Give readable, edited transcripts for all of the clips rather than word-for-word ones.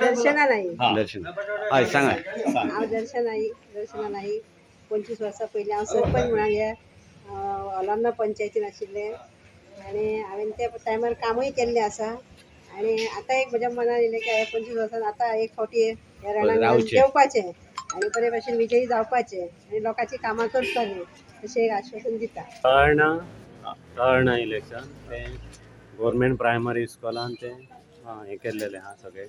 दर्शना नाईक. दर्शन, हय, सांगा. हांव दर्शना नाईक, दर्शना नाईक. 25 वर्सां पयलीं हांव सरपंच म्हणून ह्या अलोर्ना पंचायतीन आशिल्लें आनी हांवें त्या टायमार कामूय केल्लें आसा. आनी आतां एक म्हज्या मनान येयलें की हांवें 25 वर्सां आतां एक फावटी ह्या रणांगणान रावचें. देंवपाचें आनी बरे भशेन विजयी जावपाचें आनी लोकांची कामां करतलें अशें एक आश्वासन दिता. तळणा, तळणा इलेक्शन तें गोवोरमेंट प्रायमरी स्कुलान तें हें केल्लेलें आहा सगळें.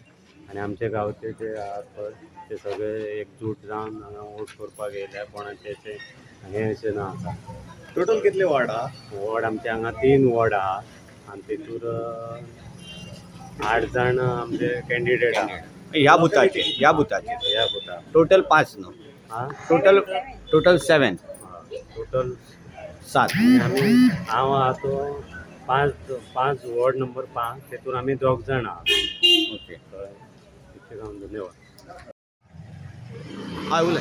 आनी आमचे गांवचे जे आहात पळय, ते सगळे एकजूट जावन हांगा वोट करपाक येयल्या. कोणाचें अशें हें अशें ना आतां. टोटल कितले वॉर्ड आहा? वॉर्ड आमचे हांगा तीन वॉर्ड आहा आनी तितूर आठ जाण आमचे कॅन्डिडेट आहा. ह्या बुथाचेर, ह्या बुथाचेर? ह्या बुथार. टोटल पांच न्हू? आं. Total, total seven? टोटल सात. आनी आमी, हांव आहा तो पांच, पांच, वॉर्ड नंबर 5, तेतून आमी दोग जाण आहा. कळ्ळें? इतलें सांगून धन्यवाद. हय, उलय.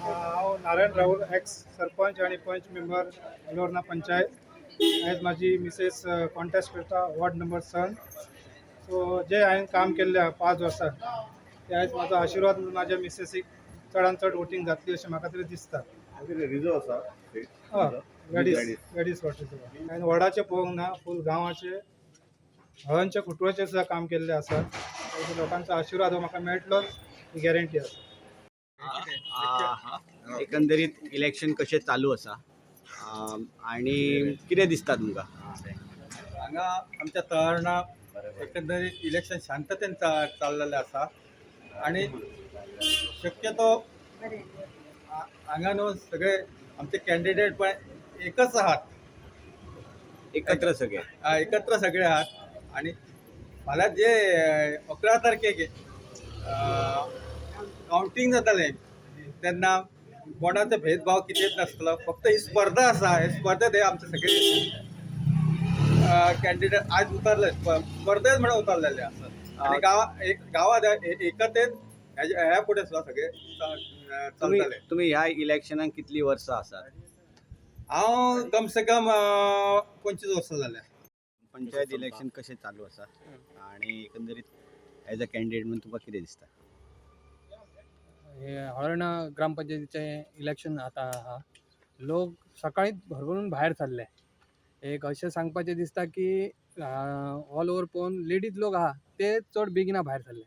हांव नारायण राऊल, एक्स सरपंच आणि पंच मेंबर, अलोर्ना पंचायत. आयज म्हाजी मिसेस कॉन्टेस्ट करता वॉर्ड नंबर 7. सो जे हांवें काम केल्लें आहा 5 वर्सां, ते आयज म्हाजो आशिर्वाद म्हणून म्हाज्या मिसेसीक चडान चड वोटींग जातली अशें म्हाका तरी दिसता. रिजर्व आसा? हय, लेडीज, लेडीज वॉर्ड. हांवें वॉर्डाचें पळोवंक ना, फूल गांवाचें, हळंच्या कुटुंबाचें सुद्दां काम केल्लें आसा. लोकांचो आशिर्वाद हो म्हाका मेळटलोच ही गॅरंटी आसा. एकंदरीत इलेक्शन कशें चालू आसा आणि कितें दिसता तुमकां? हांगा आमच्या तळारणा एकंदरीत इलेक्शन शांततेन चाललेलें आसा आणि शक्यतो हांगा न्हू सगळे आमचे कॅन्डिडेट पण एकच आहात. एकत्र सगळे? एकत्र सगळे आहात. आणि फाल्यां जे 11 तारखेक कावंटींग जातलें तेन्ना कोणाचो भेदभाव कितेंच नासतलो. फक्त ही स्पर्धा आसा. हे स्पर्धेत हे आमचे सगळे कॅन्डिडेट आज उतरले, स्पर्धेत म्हणून उतरलेले आसात आणि गांवा एक गांवात एकतेन ह्या फुडें सुद्दां सगळे तुमी चलतले. तुमी ह्या इलेक्शनाक कितलीं वर्सां आसात? हांव कम से कम 25 वर्सां जाल्या. पंचायत इलेक्शन कशें चालू आसा आणि एकंदरीत एज अ कॅन्डिडेट म्हणून तुमकां कितें दिसता? हे हळर्णा ग्रामपंचायतीचें इलेक्शन आतां आहा. लोक सकाळींच भरभरून भायर सरले. एक अशें सांगपाचें दिसता की ऑल ओवर पळोवन लेडीज लोक आहा ते चड बेगिना भायर सरले.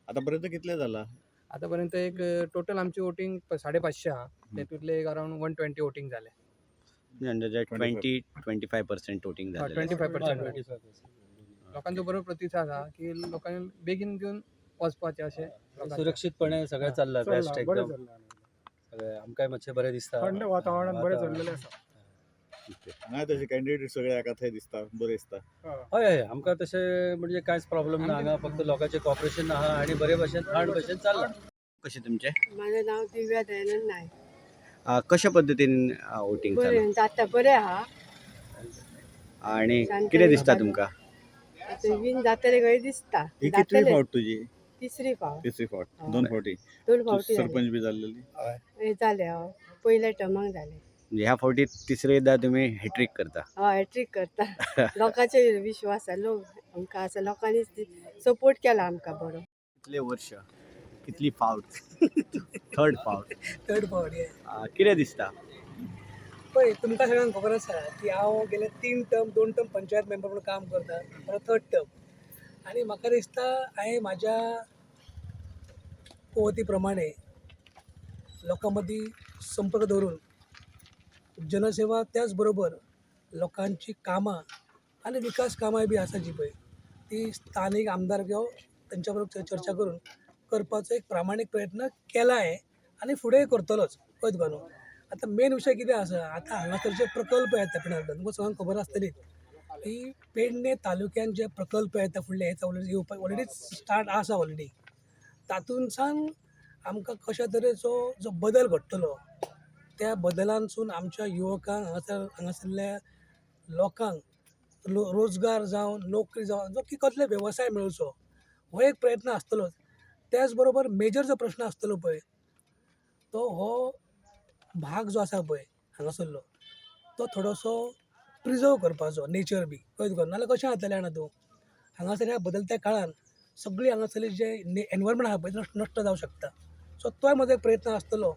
आतापर्यंत कितले जाला? आतां पर्यंत एक टोटल आमची वोटींग 550 आहा. तेतूंतले एक अरावंड 120 वोटींग जालें. अंदाजे 20-25% वोटींग जालें. 25%. लोकांचो बरो प्रतिसाद आहा की लोकांनी बेगीन घेवन वचपाचें अशें लोकांचें. सुरक्षीतपणे सगळें चल्लां, बेस्ट बरें एकदम. चल्लां. सगळें आमकांय मातशें बरें दिसता. थंड वातावरणांत बरें चल्लेलें आसा. ना, तशे कॅन्डिडेट सगळे एका थंय दिसता, बरें दिसता. हय हय, आमकां तशें म्हणजे कांयच प्रॉब्लम ना हांगा. फक्त लोकांचें कॉपरेशन आहा आनी बरे भशेन, थंड भशेन चल्लां. कशें तुमचें? माझं नाव दिव्या दयानंद नायक. कशा पद्दतीन वोटींग चालू? बरें जाता, बरें आहा. आणि शांत कितें दिसता जाता. तुमकां? आतां विन जातलें खंय दिसता. ही कितवी जातलें. फावट तुजी? तिसरी फावट. तिसरी फावट? हय. दोन फावटी दोन तूं फावटी जालें. सरपंच बी जाल्लेली? हें जालें, हय, पयल्या टर्माक जालें. म्हणजे ह्या फावटी तिसरेदा तुमी हॅट्रीक करता? हय, हॅट्रीक करता. लोकांचेर विश्वास आसा. लोक आमकां आसा, लोकांनी सपोर्ट केला आमकां बरो. कितले वर्ष, कितली फावट, थर्ड फावट? थर्ड फावट हे. कितें दिसता? पळय, तुमकां सगळ्यांक खबर आसा की हांव गेले तीन टर्म, दोन टर्म पंचायत मेंबर म्हणून काम करता, परत थर्ड टर्म. आनी म्हाका दिसता हांवें म्हाज्या कुवती प्रमाणे लोकां मदीं संपर्क दवरून जनसेवा, त्याच बरोबर लोकांची कामां आनी विकास कामांय बी आसा जी पळय ती स्थानीक आमदार किंवा तेंच्या बरोबर चर्चा करून करपाचो एक प्रामाणीक प्रयत्न केला हांवें आनी फुडेंय करतलोच. कळ्ळें तुका न्हू? आतां मेन विशय कितें आसा, आतां हांगासर जे प्रकल्प येता पेडणे, तुमकां सगळ्यांक खबर आसतली की पेडणे तालुक्यान जे प्रकल्प येता फुडले, हे ऑलरेडी येवपाक, ऑलरेडी स्टार्ट आसा ऑलरेडी. तातूंतल्यान आमकां कशा तरेचो जो बदल घडटलो, त्या बदलांसून आमच्या युवकांक, हांगासर हांगासरल्या लोकांक रोजगार जावं, नोकरी जावं, जो की कसले वेवसाय मेळचो हो एक प्रयत्न आसतलोच. त्याच बरोबर मेजर जो प्रश्न आसतलो पळय, तो हो भाग जो आसा पळय हांगासरलो, तो थोडोसो प्रिजर्व करपाचो, नेचर बी. कळ्ळें तुका? नाल्यार कशें जातलें जाणा तूं, हांगासर ह्या बदलत्या काळान सगळी हांगासरली जे एनवायरमेंट आहा पळय नश्ट जावंक शकता. सो तोय म्हजो एक प्रयत्न आसतलो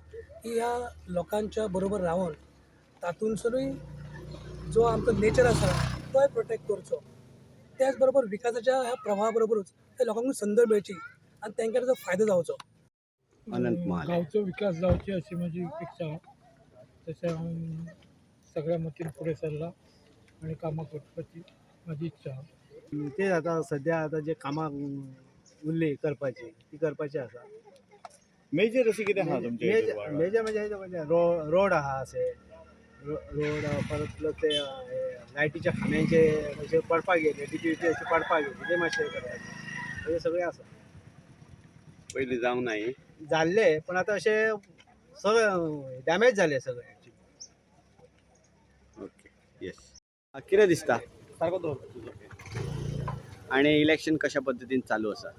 की ह्या लोकांच्या बरोबर रावन तातूंतसरूय जो आमचो नेचर आसा तोय प्रोटेक्ट करचो, त्याच बरोबर विकासाच्या ह्या प्रवाहा बरोबरूच त्या लोकांकूय संद मेळची आनी तांकां ताजो फायदो जावचो. अनंत महाले. गांवचो विकास जावची अशी म्हजी अपेक्षा आहा. तशें हांव सगळ्या मतीन फुडें सरला आनी कामां करपाची म्हाजी इच्छा आहा. तेच आतां सद्या आतां जे कामां उरली करपाची ती करपाची आसा. मेजर अशें कितें आहा तुमच्या हितून वार्डात? मेजर म्हणजे रोड आहा अशे रोड, परत प्लस ते लायटीच्या खांब्यांचे अशे पडपाक गेले, डिपी अशे पडपाक गेले, ते मातशे करपाचे, हे सगळें आसा. पयलीं जावंक ना ही? जाल्ले पण आतां अशें सगळें डॅमेज जालें सगळें. ओके, येस. कितें दिसता सारको दवर. आनी इलेक्शन कशा पद्दतीन चालू आसा?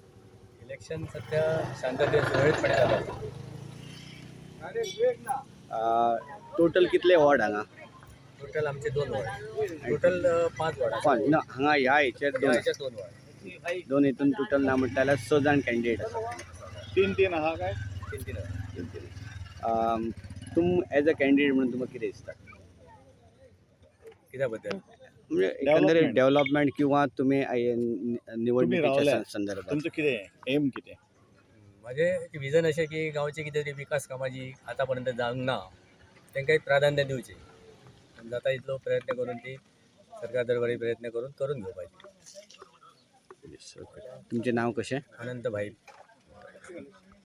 इलेक्शन सध्या शांततेत सुरळीतपणे चालू आसा. टोटल कितले वॉर्ड हांगा? टोटल आमचे 2 वॉर्ड, टोटल 5 वॉर्ड आसा. पण ना, हांगा ह्या हेचेर ह्या दोन, हेच्यात 2 वॉर्ड, दोन हितून टोटल ना म्हणटा जाल्यार 6 जाण कॅन्डिडेट आसा. 3-3 आहा काय? 3-3 आसा. 3-3. तुम एज अ कॅन्डिडेट म्हणून तुमकां कितें दिसता? कित्या बद्दल? म्हणजे एकंदरीत डेव्हलपमेंट किंवा तुमी निवडणुकीच्या रावल्यात. संदर्भात तुमचो कितें एम कितें? म्हाजें विजन अशें की गांवचे कितें तरी विकास कामां जी आतां पर्यंत जावंक ना तांकां एक प्राधान्य दिवचें आनी जाता इतलो प्रयत्न करून ती सरकार दरबारी प्रयत्न करून करून घेवपाची. Yes, okay. तुमचें नांव कशें? अनंत भाई.